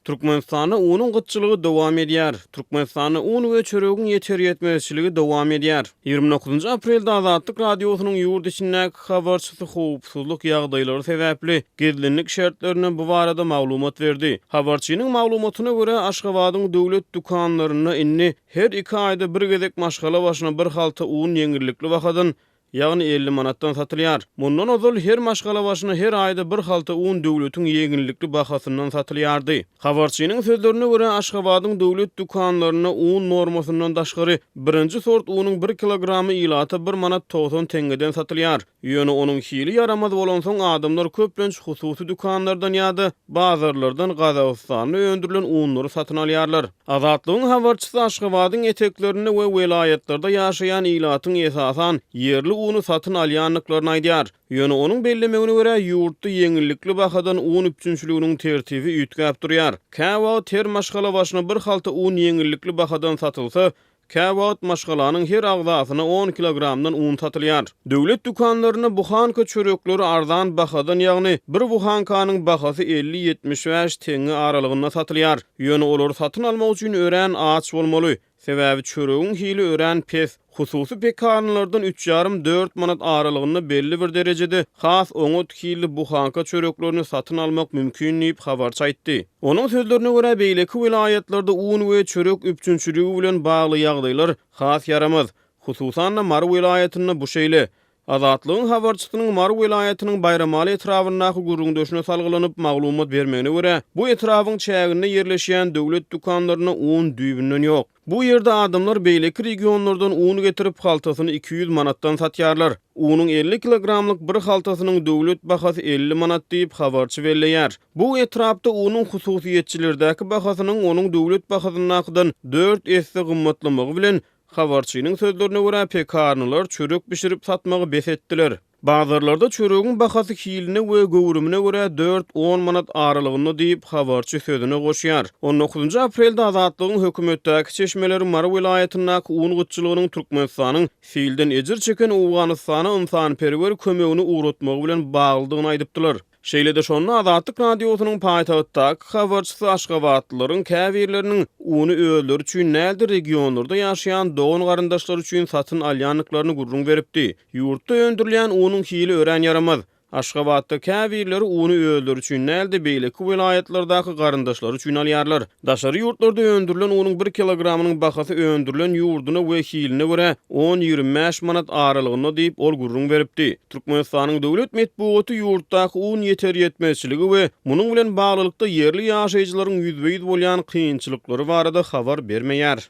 Türkmenistanda unuň gytçylygy dowam edýär. Türkmenistanda un we çöregiň ýeter-ýetmezçiligi dowam edýär. 29 aprelde Azatlyk Radiosynyň ýurt içindäki habarçysy howpsuzlyk ýagdaýlary sebäpli gizlinlik şertlerinde bu barada maglumat berdi. Habarçynyň maglumatyna görä, Aşgabadyň döwlet dükanlarynda indi her iki aýda bir gezek maşgala başyna bir halta un ýeňillikli bahadan ýagny 50 manatdan satylýar. Mundan ozal her maşgala başyna her aýda bir halta un döwletiň ýeňillikli bahasyndan satylýardy. Habarçynyň sözlerine görä, Aşgabadyň döwlet dükanlarynda un normasyndan daşgary birinji sort unuň bir kilogramy ilata bir manat 90 teňňeden satylýar. Ýöne onuň hili ýaramaz bolansoň, adamlar köplenç hususy dükanlardan ýa-da bazarlardan Gazagystanda öndürilen unlary satyn alýarlar. Azatlygyň habarçysy Aşgabadyň eteklerinde we welaýatlarda ýaşaýan ilatyň esasan ýerli uny satyn alýandyklaryny aýdýar. Ýöne onuň bellemegine görä, ýurtda ýeňillikli bahadan un üpjünçiliginiň tertibi üýtgäp durýar. Käwagt her maşgala başyna bir halta un ýeňillikli bahadan satylsa, Käwagt maşgalanyň her agzasyna on kilogramdan un satylýar. Döwlet dükanlarynda buhanka çörekleri arzan bahadan ýagny bir buhankanyň bahasy 50-75 teňňe aralygynda satylýar. Ýöne olary satyn almak üçin örän aç bolmaly. Sebäbi çöregiň hili örän pes. Hususy pekarnylardan üç ýarym-dört manat aralygynda belli bir derejede has oňat hilli buhanka çöreklerini satyn almak mümkin diýip, habarçy aýtdy. Onuň sözlerine görä, beýleki welaýatlarda un we çörek üpjünçiligi bilen bagly ýagdaýlar has ýaramaz. Hususan-da, Mary welaýatynda bu şeýle. Azatlygyň habarçysynyň Mary welaýatynyň Baýramaly etrabyndaky gürrüňdeşine salgylanyp maglumat bermegine görä, bu etrabyň çäginde ýerleşýän döwlet dükanlarynda un düýbünden ýok. Bu ýerde adamlar beýleki regionlardan un getirip, haltasyny 200 manatdan satýarlar. Unuň 50 kilogramlyk bir haltasynyň döwlet bahasy 50 manat diýip, habarçy belleýär. Bu etrapda unuň hususyýetçilerdäki bahasynyň onuň döwlet bahasyndakydan dört esse gymmatlamagy bilen, habarçynyň sözlerine görä, pekarnylar çörek bişirip satmagy bes etdiler. Bazarlarda çöregiň bahasy hiline we göwrümine görä dört-on manat aralygynda diýip, habarçy sözüne goşýar. On dokuzynjy aprelde Azatlygyň hökümetdäki çeşmeleri Mary welaýatyndaky un gytçylygynyň Türkmenistanyň silden ejir çeken Owganystana ynsanperwer kömegini ugratmagy bilen baglydygyny aýdypdylar. Şeýle-de şonda Azatlyk Radiosynyň paýtagtdaky habarçysy aşgabatlylaryň käbirleriniň uny özleri üçin däl-de, regionlarda ýaşaýan dogan-garyndaşlary üçin satyn alýandyklaryny gürrüň beripdi. Ýurtda öndürilýän unuň hili örän ýaramaz. Aşgabatda käbirleri uny özleri üçin däl-de, beýleki welaýatlardaky garyndaşlary üçin alýarlar. Daşary ýurtlarda öndürilen unuň bir kilogramynyň bahasy öndürilen ýurduna we hiline görä on-25 manat aralygynda diýip, ol gürrüň beripdi. Türkmenistanyň döwlet metbugaty ýurtdaky un ýeter-ýetmezçiligi we munuň bilen baglylykda ýerli ýaşaýjylaryň ýüzbe-ýüz bolýan kynçylyklary barada habar bermeýär.